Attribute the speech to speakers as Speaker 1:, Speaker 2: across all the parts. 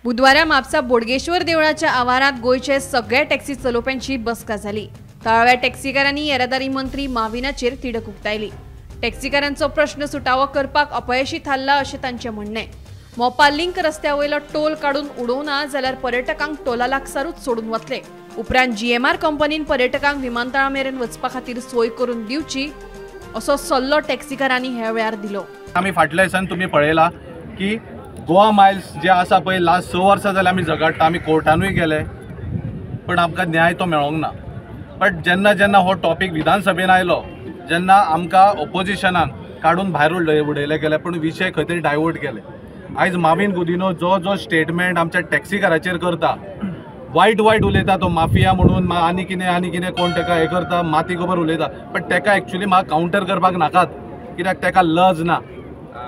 Speaker 1: बुधवारा म्हापसा बोडगेश्वर देवळाच्या आवारांत गोंयचे सगळ्या टॅक्सी चलोवप्यांची बसका जाली. थळाव्या टॅक्सीकारांनी येरादारी मंत्री माविनाचेर तिडक उक्तायली. टॅक्सीकारांचो प्रश्न सुटावो करपाक अपयशी थारला अशें तांचें म्हणणें. मोपा लिंक रस्त्या वयलो टोल काडून उडोवना जाल्यार पर्यटकांक टोला लागसारूच सोडून वतले. उपरांत जीएमआर कंपनीन पर्यटकांक विमानतळा मेरेन वचपा खातीर सोय करून दिवची असो सल्लो टॅक्सीकारांनी ह्या वेळार दिलो.
Speaker 2: आमी फाटल्या दिसान तुमी पळयला की गोवा मायल्स जे आसा पळय लास्ट 6 वर्सां जाल्यार आमी झगडटा, आमी कोर्टानूय गेले पण आमकां न्याय तो मेळोंक ना. बट जेन्ना जेन्ना हो टॉपीक विधानसभेन आयलो जेन्ना आमकां ओपोजिशनान काडून भायर उडयले गेले, पूण विशय खंय तरी डायवर्ट केले. आयज माविन गुदिन्हो जो जो स्टेटमेंट आमच्या टॅक्सीकाराचेर करता, वायट वायट उलयता, तो माफिया म्हणून आनी कितें कोण तेका हें करता, माती खबर उलयता, बट तेका एक्चुली म्हाका कावंटर करपाक नाकात, कित्याक तेका लज ना.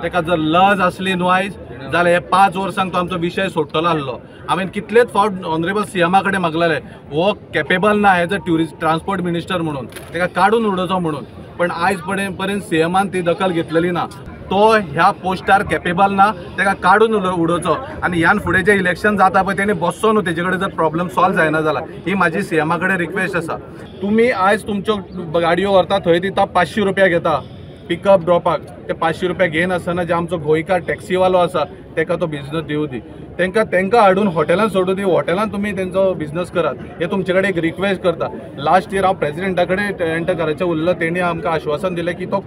Speaker 2: तेका जर लज आसली न्हू आयज जाल्यार हे 5 वर्सांक तो आमचो विशय सोडटलो आसलो. हांवें कितलेच फावट ऑनरेबल सीएमा कडेन मागलेलें, हो केपेबल ना as a tourist transport minister म्हणून, तेका काडून उडोवचो म्हणून, पण आयज पर्यंत सीएमान ती दखल घेतलेली ना. तो ह्या पोस्टार केपेबल ना, तेका काडून उडोवचो आनी ह्यान फुडें जें इलेक्शन जाता पळय तेणी बसचो न्हू, तेजे कडेन जर प्रॉब्लम सॉल्व जायना जाल्यार. ही म्हाजी सीएमा कडेन रिक्वेस्ट आसा. तुमी आयज तुमच्यो गाडयो व्हरता थंय दिता 500 रुपया घेता पिकअप ड्रॉपाक, ते 500 रुपया घेयनासतना जे आमचो गोंयकार टॅक्सीवालो आसा तेका तो बिजनस दिवं दी, तेंकां हाडून हॉटेलान सोडूं दी, हॉटेलान तुमी तेंचो बिजनस करात, हे तुमचे कडेन एक रिक्वेस्ट करता. लास्ट इयर हांव प्रेजिडेंटा कडेन एंटर करायचें उरलो, तेणी आमकां आश्वासन दिलें की तो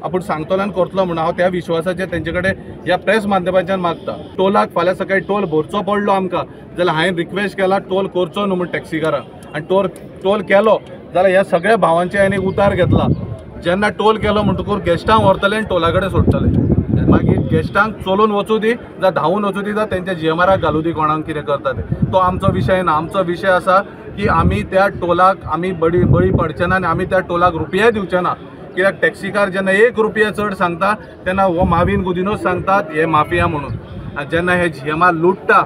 Speaker 2: आपूण सांगतलो आनी करतलो म्हणून. हांव त्या विश्वासाचेर तेंचे कडेन ह्या प्रेस माध्यमाच्यान मागता. टोलाक फाल्यां सकाळी टोल भरचो पडलो आमकां जाल्यार हांवें रिक्वेस्ट केला टोल करचो न्हू म्हूण टॅक्सीकारांक, आनी टोल केलो जाल्यार ह्या सगळ्या भावांचे हांवें एक उतार घेतला. जेन्ना टोल केलो म्हणटकूच गेस्टांक व्हरतले आनी टोला कडेन सोडटले, मागीर गेस्टांक चलोवन वचूं दी जावं धांवून वचूं दी जावं तेंच्या जीएमआराक घालूं दी, कोणाक कितें करता ते, तो आमचो विशय ना. आमचो विशय आसा की आमी त्या टोलाक आमी बळी पडचे ना आनी आमी त्या टोलाक रुपयाय दिवचे ना. कित्याक टॅक्सीकार जेन्ना 1 रुपया चड सांगता तेन्ना हो माविन गुदिन्हो सांगतात हे माफिया म्हणून, आनी जेन्ना हे जीएमआर लुट्टा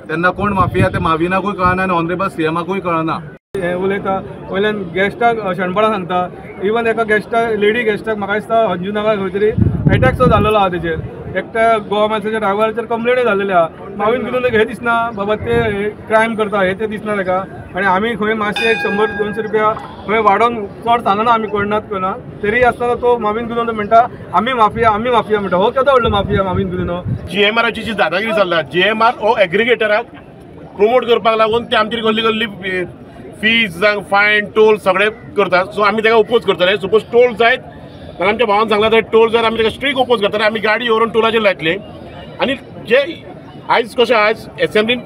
Speaker 2: तेन्ना कोण माफिया ते माविनाकूय कळना आनी ऑनरेबल सीएमाकूय कळना.
Speaker 3: हें उलयता वयल्यान गेस्टाक शेणपणां सांगता. इवन एका गेस्टाक, लेडी गेस्टाक म्हाका दिसता अंजुनाका खंय तरी एटॅक सो जाल्लो आहा तेजेर, एकट्या गोवा मायल्साच्या ड्रायव्हराचेर कंप्लेनूय जाल्लेली आहा. माविन गुदिन्हो हें दिसना बाबा ते क्रायम करता हें तें दिसना तेका. आनी आमी खंय मातशें 100-200 रुपया खंय वाडोवन चड सांगना आमी कोणाक कोणा, तरी आसतना तो माविन गुदिन्हो म्हणटा आमी माफिया, आमी माफिया म्हणटा. हो केदो व्हडलो माफिया माविन गुदिन्हो.
Speaker 4: जीएमआराची जी दादागिरी चल्ला, जीएमआर हो एग्रिगेटराक प्रोमोट करपाक लागून ते आमची गल्ली गल्ली फीज जावं फायन टोल सगळे करतात. सो आमी ताका ओपोज करतले. सपोज टोल जायत जाल्यार आमच्या भावान सांगला तर टोल जाल्यार आमी ताका स्ट्रीक ओपोज करतले. आमी गाडी व्हरून टोलाचेर लायतले. आनी जे आयज कशें आयज एसेंब्लीन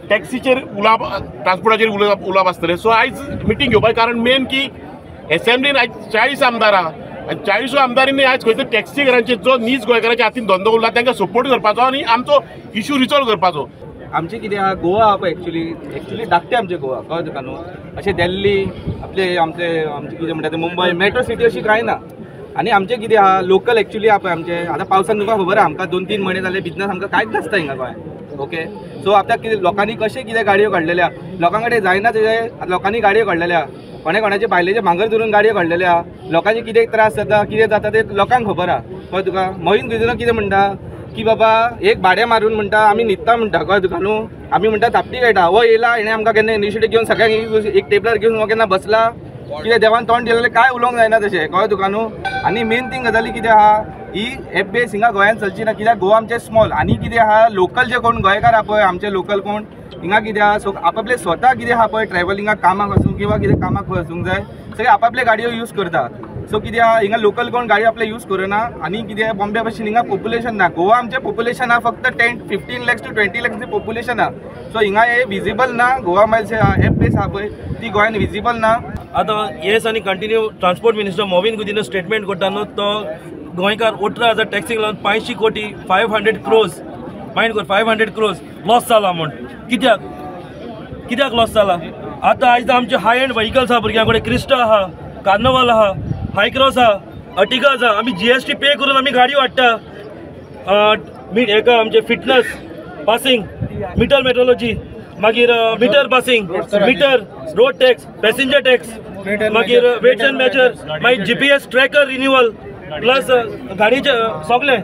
Speaker 4: टॅक्सीचेर उलोवप, ट्रान्सपोर्टाचेर उलोवप आसतलें. सो आयज मिटींग घेवपाचें कारण मेन की एसेंब्लीन आयज 40 आमदार आहा आनी 40 आमदारांनी आयज खंय तरी टॅक्सीकारांचेर जो नीज गोंयकाराच्या हातीन धंदो उरला तांकां सपोर्ट करपाचो आनी आमचो इशू रिजॉल्व करपाचो.
Speaker 5: आमचें कितें आहा गोवा आहा पळय एक्चुली धाकटें आमचें गोवा, कळ्ळें तुका न्हू. अशें दिल्ली आपले आमचे आमचें कितें म्हणटा तें मुंबय मेट्रो सिटी अशी कांय ना. आनी आमचें कितें आहा लोकल एक्चुली आहा पळय आमचें. आतां पावसान तुका खबर आहा आमकां 2-3 म्हयने जाले बिजनस आमकां कांयच नासता हिंगा गोंयांत. ओके, सो आतां कितें लोकांनी कशें कितें गाडयो काडलेल्या, लोकां कडेन जायना तेजें लोकांनी गाडयो काडलेल्या, कोणे कोणाचे बायलेचे भांगर धरून गाडयो काडलेल्या आहा. लोकांचे कितें त्रास जाता कितें जाता तें लोकांक खबर आहा. कळ्ळें तुका. माविन गुदिन्हो कितें म्हणटा की बाबा एक भाडें मारून म्हणटा आमी न्हिदता म्हणटा, कळ्ळें तुका न्हू. आमी म्हणटा थापटी खेळटा. हो येयला हेणें आमकां केन्ना इनिशिएटीव घेवन सगळ्यांक एक टेबलार घेवन हो केन्ना बसला, कितें देवान तोंड दिलें काय उलोवंक जायना तशें, कळ्ळें तुका न्हू. आनी मेन थींग गजाली कितें आहा, ही एप बेस हिंगा गोंयांत चलची ना, कित्याक गोवा आमचें स्मॉल. आनी कितें आहा लोकल जे कोण गोंयकार आहा पळय आमचे लोकल कोण हिंगा कितें आहा सो आपापले स्वता कितें आहा पळय ट्रॅवलिंगाक कामाक वचूं किंवा कितें कामाक खंय वचूंक जाय सगळे आपापले गाडयो यूज करता. सो कितें आहा हिंगा लोकल कोण गाडी आपले यूज करना. आनी कितें बॉम्बे भशेन हिंगा पॉप्युलेशन ना. गोवा आमचें पॉप्युलेशन आहा फक्त 10-15 लॅक्स टू 20 लॅक्स पॉप्युलेशन आहा. सो हिंगा हे विजिबल ना, गोवा मायल्स एप बेस आहा पळय ती गोंयान विजिबल ना.
Speaker 6: आतां येस आनी continue transport minister Mauvin Godinho statement करता न्हू, तो गोंयकार 18,000 टॅक्सीक लागून 500 कोटी 500 क्रोज मायंड कर 500 क्रोज लॉस जाला म्हूण. कित्याक कित्याक लॉस जाला? आतां आयज आमचे हाय एंड व्हेकल्स आहा भुरग्यां कडेन, क्रिस्टा आहा, कार्नवाल आहा, हायक्रॉस आहा, अर्टिगा आसा. आमी जीएसटी पे करून आमी गाडयो हाडटा. हेका आमचे फिटनस पासिंग, मिटर मेट्रोलॉजी, मागीर meter passing, meter road tax, passenger tax, मागीर वेट्स एंड मेजर, मागीर जीपीएस ट्रॅकर रिन्युअल, प्लस गाडयेचे सगळे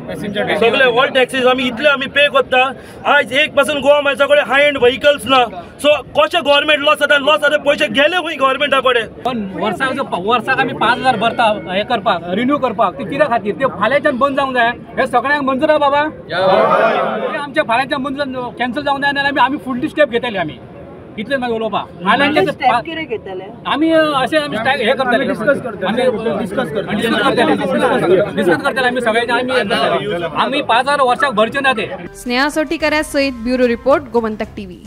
Speaker 6: सगळे ऑल टॅक्सीज आमी इतले आमी पे करता. आयज एक पासून गोवा मायल्सा कडेन हाय एंड व्हेकल्स ना. सो कशें गव्हर्मेंट लॉस जाता, लॉस जाता पयशे गेले खंय गव्हर्मेंटा कडेन.
Speaker 7: पण वर्साक वर्साक आमी 5,000 भरता हें करपाक, रिन्यू करपाक, ते कित्या खातीर ते फाल्यांच्यान बंद जावंक जाय. हे सगळ्यांक मंजूर आहा बाबा, ते आमच्या फाल्यांच्यान बंद कॅन्सल जावंक जाय, नाल्यार आमी फुडली स्टेप घेतले. आमी इतलें मागीर उलोवपाक आमी अशें आमी हें करतले, डिस्कस करतले आमी सगळ्यांचे. आमी 5,000 वर्साक भरचे ना ते.
Speaker 1: स्नेहा सोटीकर सहित ब्युरो रिपोर्ट, गोमंतक टीव्ही.